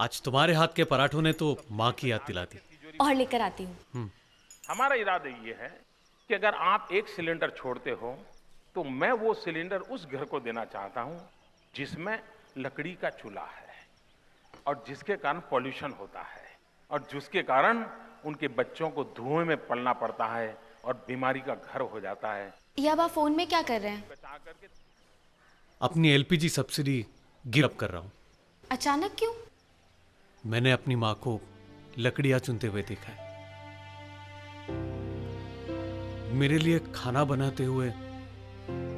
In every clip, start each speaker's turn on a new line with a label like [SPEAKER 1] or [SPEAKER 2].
[SPEAKER 1] आज तुम्हारे हाथ के पराठों ने तो माँ की याद दिला दी।
[SPEAKER 2] और लेकर आती हूँ।
[SPEAKER 3] हमारा इरादा ये है कि अगर आप एक सिलेंडर छोड़ते हो तो मैं वो सिलेंडर उस घर को देना चाहता हूं जिसमें लकड़ी का चूल्हा है और जिसके कारण पॉल्यूशन होता है और जिसके कारण उनके बच्चों को धुएं में पलना पड़ता है और बीमारी का घर हो जाता है।
[SPEAKER 2] ये अब आप फोन में क्या कर रहे हैं?
[SPEAKER 1] अपनी एलपीजी सब्सिडी गिव अप कर रहा हूँ।
[SPEAKER 2] अचानक क्यों?
[SPEAKER 1] मैंने अपनी माँ को लकड़ियाँ चुनते हुए देखा है, मेरे लिए खाना बनाते हुए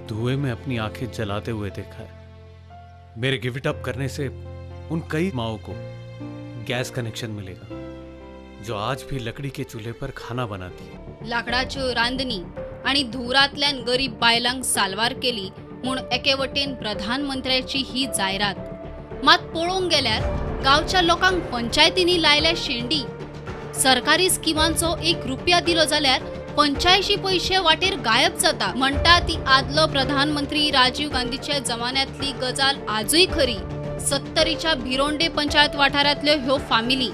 [SPEAKER 1] धुएं में अपनी आंखें जलाते हुए देखा है। मेरे गिव it up करने से उन कई माओं को गैस कनेक्शन मिलेगा जो आज भी लकड़ी के चूल्हे पर खाना बनाती है।
[SPEAKER 4] लाकडाच्यो रांदनी आनी धुवरांतल्यान गरीब बायलांक साल्वार केली म्हूण एके वटेन प्रधानमंत्र्याची ही जायरात, मात पळोवंक गेल्यार गांवच्या लोकांक पंचायतींनी लायल्या शेंडी। सरकारी स्किमांचो एक रुपया दिलो जाल्यार 85 पयशे वाटेर गायब जाता। म्हणटा ती आदलो प्रधानमंत्री राजीव गांधीच्या जमान्यांतली गजाल आजूय खरी। 70च्या भिरोंडे पंचायत वाठारांतल्यो ह्यो फामिली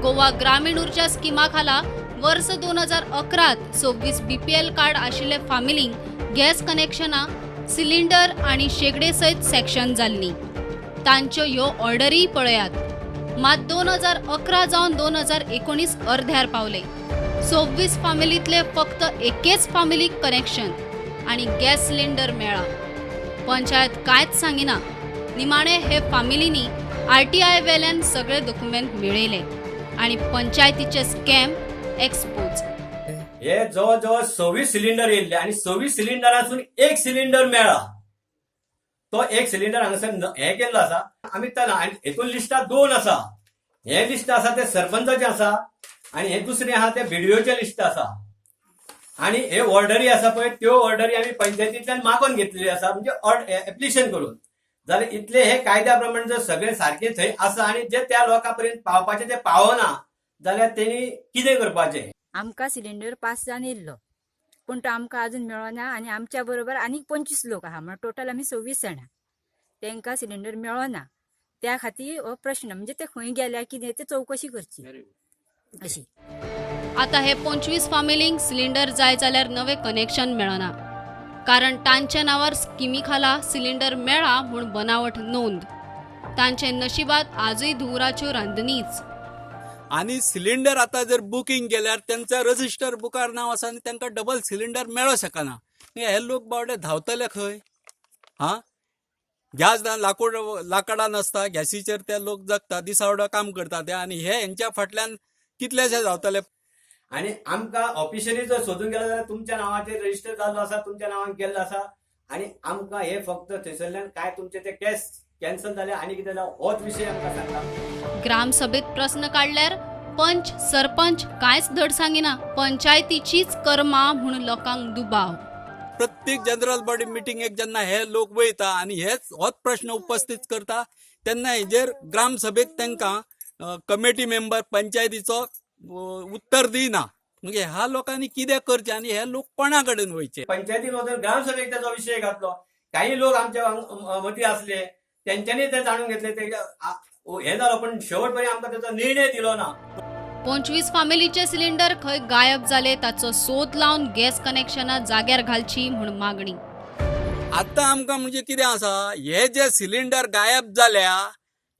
[SPEAKER 4] गोवा ग्रामीण ऊर्जा स्किमा खाला वर्स 2011 26 BPL card आशिल्ले फामिलींक गॅस कनेक्शनां, सिलिंडर आनी शेगडे सयत सेक्शन जाल्लीं। तांच्यो ह्यो ऑर्डरीय पळयात। मात 2011 जावन 2019 अर्ध्यार पावले। 26 फामिलींतले फक्त एकेच फामिलीक कनेक्शन आनी गॅस सिलिंडर मेळ्ळा। पंचायत कांयच सांगिना। निमाणे हे फामिलींनी RTI वेल्यान सगळे डॉक्युमेंट मेळयले आनी पंचायतीचे स्कॅम एक्सपोज।
[SPEAKER 5] हे जवळ जवळ 26 सिलिंडर येयल्ले आनी 26 सिलिंडरासून एक सिलिंडर मेळ्ळा। तो एक सिलिंडर हांगासर हे केल्लो आसा आमी ताला आनी हेतून लिस्टां 2 आसा। हे लिस्ट आसा ते सरपंचाचे आसा आनी हे दुसरें आहा ते बीडीओचे लिस्ट आसा आनी हे ऑर्डरी आसा पळय त्यो ऑर्डरी आमी पंचायतींतल्यान मागोवन घेतलेली आसा, म्हणजे एप्लिकेशन करून। जाल्यार इतले हे कायद्या प्रमाणे जर सगळें सारकें थंय आसा आनी जे त्या लोकां पर्यंत पावपाचें ते पावना जाल्यार तेणी कितें करपाचें?
[SPEAKER 6] आमकां सिलिंडर 5 जाण येयल्लो पूण तो आमकां अजून मेळना आनी आमच्या बरोबर आनीक 25 लोक आहा, म्हळ्यार टोटल आमी 26 जाणां, तांकां सिलिंडर मेळना। त्या खातीर हो प्रश्न, म्हणजे ते खंय गेल्या कितें ते चवकशी करची अशी।
[SPEAKER 4] आता हे 25 फामिलींक सिलिंडर जाय जाल्यार नवे कनेक्शन मेळना, कारण तांच्या नांवार स्किमी खाला सिलिंडर मेळ्ळा म्हूण बनावट नोंद। तांचे नशिबात आजूय धुवराच्यो रांदनीच।
[SPEAKER 7] आनी सिलिंडर आतां जर बुकींग केल्यार तांच्या रजिस्टर बुकार नांव आसा आनी तांकां डबल सिलिंडर मेळोंक शकना। हे लोक बावडे धांवतले खंय? हा, गॅस ना, लाकूड लाकडां नासता, गॅसीचेर ते लोक जगता, दिसावडो काम करता ते, आनी हे हेंच्या फाटल्यान कितलेशे धांवतले।
[SPEAKER 5] आनी आमकां ऑफिशियली जर सोदून गेलो जाल्यार तुमच्या नांवाचेर रजिस्टर जाल्लो आसा, तुमच्या नांवान केल्लो आसा आनी आमकां हे फक्त थंयसरल्यान काय तुमचे ते केस कॅन्सल जाले आनी कितें जालें होच विशय आमकां सांगता।
[SPEAKER 4] ग्रामसभेत प्रस्न काडल्यार पंच सरपंच कांयच धड सांगिना। पंचायतीचीच कर्मा म्हूण लोकांक दुबाव।
[SPEAKER 7] प्रत्येक जनरल बॉडी मिटिंगेक जेन्ना हे लोक वयता आनी हेच होच प्रश्न उपस्थित करता तेन्ना हेजेर ग्रामसभेक तांकां कमिटी मेंबर पंचायतीचो उत्तर दिना। म्हणजे ह्या लोकांनी कितें करचें आनी हे लोक कोणा कडेन वयचे?
[SPEAKER 5] पंचायतीन वचून ग्रामसभेक ताचो विशय घातलो। काही लोक आमच्या मदीं आसले तेंच्यांनी ते जाणून घेतले, ते हे जालो, पण शेवट पर्यंत आमकां ताचो निर्णय दिलो ना।
[SPEAKER 4] 25 फामिलीचे सिलिंडर खंय गायब जाले ताचो सोद लावन गॅस कनेक्शनां जाग्यार घालची म्हूण मागणी।
[SPEAKER 7] आतां आमकां म्हणजे कितें आसा, हे जे सिलिंडर गायब जाल्या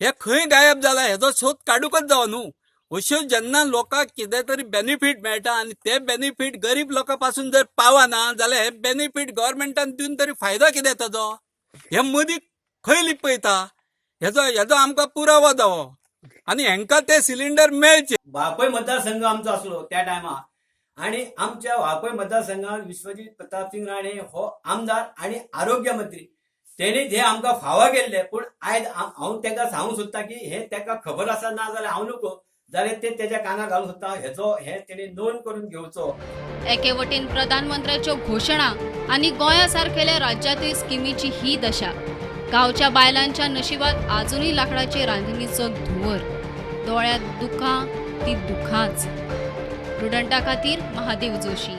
[SPEAKER 7] हे खंय गायब जाला हेजो सोद काडूंकच जावो न्हू। अश्यो जेन्ना लोकांक कितें तरी बेनिफीट मेळटा आनी ते बेनिफीट गरीब लोकां पासून जर पावना जाल्यार हे बेनिफीट गव्हर्मेंटान दिवन तरी फायदो कितें ताजो? हे मदीं खंय लिपयता हेजो हेजो आमकां पुरावो जावो आनी हेंकां ते सिलिंडर मेळचे।
[SPEAKER 5] वाळपय मतदारसंघ आमचो आसलो त्या टायमार आनी आमच्या वाळपय मतदारसंघात विश्वजीत प्रतापसिंग राणे हो आमदार आनी आरोग्य मंत्री, तेणी हे आमकां फावो केल्ले। पूण आयज हांव ताका सांगूंक सोदता की हे ताका खबर आसा ना जाल्यार हांव नको जाल्यार ते तेच्या कानार घालूंक सोदता, हेजो हे तेणी नोंद करून घेवचो।
[SPEAKER 4] एके वटेन प्रधानमंत्र्याच्यो घोशणा आनी गोंया सारकेल्या राज्यांतूय स्किमीची ही दशा। गांवच्या बायलांच्या नशिबात आजूनय लाकडाचे रांदनीचो धुंवर, दोळ्यांत दुखां ती दुखांच। प्रुडंटा खातीर महादेव जोशी।